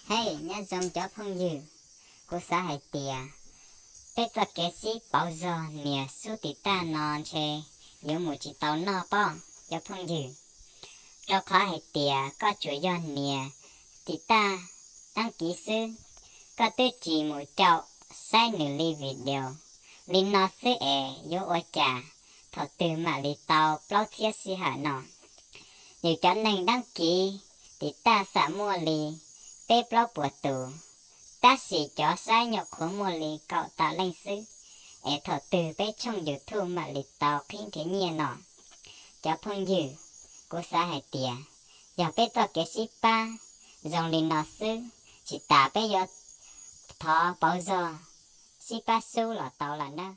Hej, nyob zoo cov phooj ywg, kuv xav hais tias peb txoj kev sib pauv zog nias xub tim tag no ntshe yuav mus tsis tau noj pob cov phooj ywg, rau qhov hais tias koj tsuas yog nias tim tag dab kiv xwb, koj twb tsis mus caum saib nws li video. Li no xwb es yuav ua cas thaum twg mam li tau plaub txhiab sij hawm no? Yus cov neeg dab kiv tim tag xam muaj li peb plaub puas tus, tab sis cov saib nyuam qhuav muaj li kaum tawm leej xwb, es thaum twg peb tshooj YouTube mam li tau qhib nrhiav nyiaj no? Cov phooj ywg, kuv xav hais tias yog peb txoj kev sib pab zoo li no xwb, tsis tas peb yuav thov pauv zog sib pab xub los tau lawm nawb.